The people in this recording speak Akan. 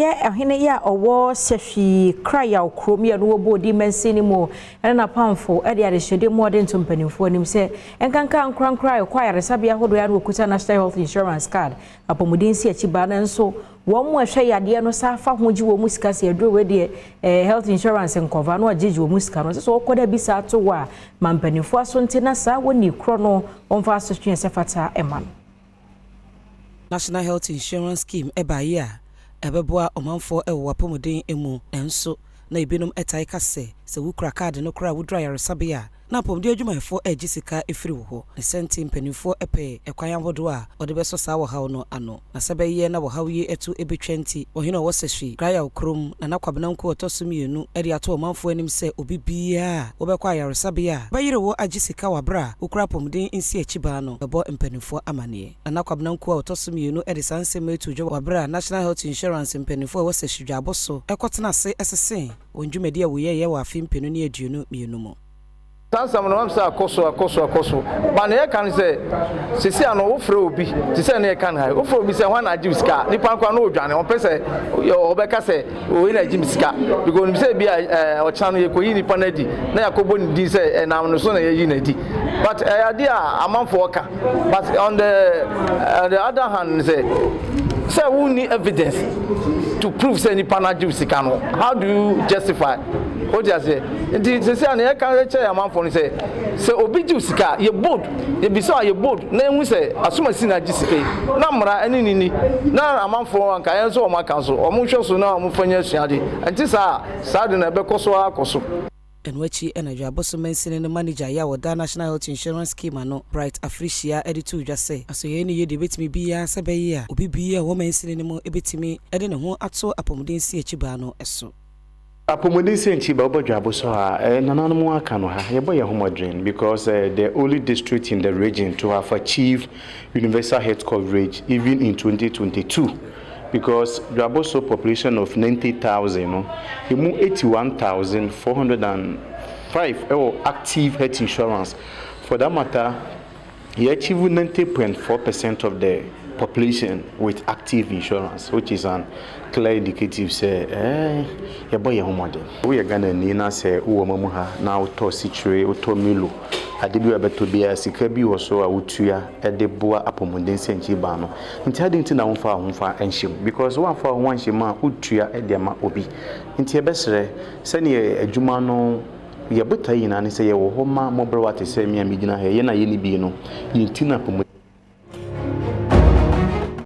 Ɛyɛ ɔhene yi a ɔwɔ Sefwi Krayaw kurom yi a no wɔ Bodi mansini mu ɛne n'apamfo ɛde adehyɛde mu ɔde nto mpanimfoɔ anim sɛ nkanka nkorankora a ɛkɔ ayaresabea ahodoɔ a no wɔkuta National Health Insurance card apɔmuden si akyi baa no nso wɔn mu ɛhwɛ yadeɛ no saa fa ho gye wɔn mu sika sɛ aduro wei deɛ health insurance nkɔva no agyegye wɔn mu sika no sɛ sɛ wɔkɔ dɛ bi saa to hɔ a ma mpanimfoɔ aso nte na saa wɔni korɔ no wɔmfa asotwe sɛ fata ɛma no. National Health Insurance Scheme ɛbaeɛ a ɛbɛboa ɔmanfoɔ ɛwɔ wapɔmuden mu, nanso na ebinom ɛtae ka sɛ sɛ wokura kaade no koraa woduru ayaresabea a, na apɔmuden adwumayɛfoɔ ɛregye sika ɛfiri wo hɔ. Ne sɛnti mpanimfoɔ ɛpɛ ɛkwan ahodoɔ a wɔde bɛsɔ saa wɔhaw no ano na sɛ bɛyɛ na wɔhaw yi ɛto ɛbɛtwa. Nti ɔhene a ɔwɔ Sɛhwi Krayaw kurom, Nana Kwabena Nko ɔtɔ so mmienu, ɛde ato ɔmanfoɔ anim sɛ obi biara a wɔbɛkɔ ayaresabea a bɛyere wɔ agye sika wɔ aberɛ a wokura apɔmuden nsi akyi baa no bɛbɔ mpanimfoɔ amanneɛ. Nana Kwabena Nko a ɔtɔ so mmienu ɛde saa nsɛm etu dwa wɔ aberɛ a National Health Insurance mpanimfoɔ a ɛwɔ Sɛhwi Dwaabo so ɛkɔtena ase ɛsese wɔn dwumadi a wɔyɛeɛ wɔ afe 2022 mu. Saa nsɛm no wɔm sɛ akɔ so, akɔ so, akɔ so ba na yɛka no sɛ sisi ano wofrɛ obi te sɛ ne yɛka no ha, wofrɛ obi sɛ hwan na agye wo sika, nipa nkora no ɔdwane, ɔmpɛ sɛ ɔbɛka sɛ oyi na agye me sika, because onim sɛ bi a ɔkyena no yɛkɔyi nipa no adi na yɛakɔbɔ ne din sɛ ɛnam no so na yɛyi no adi. But ɛyɛ adeɛ a amanfoɔ ka, but on the other hand, sɛ wonni evidence to prove sɛ nipa no agye wo sika no, how do you justify? O ti aseɛ? Nti sisi a na yɛka kyerɛ amanfoɔ no sɛ obi gye wo sika a, yɛ bold, yɛbisa a, yɛ bold na ehu sɛ asomasi na agye sika yi na mmara ɛne ne ni na amanfoɔ anka yɛn nso wɔn aka so, wɔn hwɛ so na wɔn fa nyɛ asuade. Nti saa de na ɛbɛkɔ so akɔ so. Ɛno akyi ɛna Dwaboso mansini no manager yɛ a wɔda National Health Insurance Scheme ano, Bright Afrihyia, de to dwa sɛ asɔyɛ no yɛ deɛ ɛbɛtumi biara sɛ bɛyɛ a obi biara a ɛwɔ mansini no mu ɛbɛtumi de ne ho ato apɔmuden si akyi baa no so. Apɔmuden sɛ nkyi ba wobɔ Dwabo so a nananom aka no ha, yɛbɔ yɛn ho mmɔden because the only district in the region to have achieved universal health coverage even in 2022, because Dwaboso population of 90,000 no, emu 81,405 ɛwɔ active health insurance. For that matter, yɛ achieve 90.4% of the population with active insurance, which is an clear indicative sɛ yɛbɔ yɛn ho mmɔden. Woyɛ Ghana ni na sɛ wowɔ ma mu ha na wotɔ sikyire, wotɔ Milo, ade bi a bɛtɔ biara, sika bi wɔ so a wotua de boa apɔmuden sɛnkyi baa no. Nti ade nti na womfa wo ho fa nhyɛ mu, because woamfa wo ho anhyɛ mu a, wotua de ama obi. Nti yɛbɛsrɛ sɛneɛ adwuma no yɛbotae nyinaa ne sɛ yɛwɔ hɔ ma mmɔborɔwa te sɛ me a megyina ha, yɛn a yɛnni bi no, yɛnti no apɔmuden.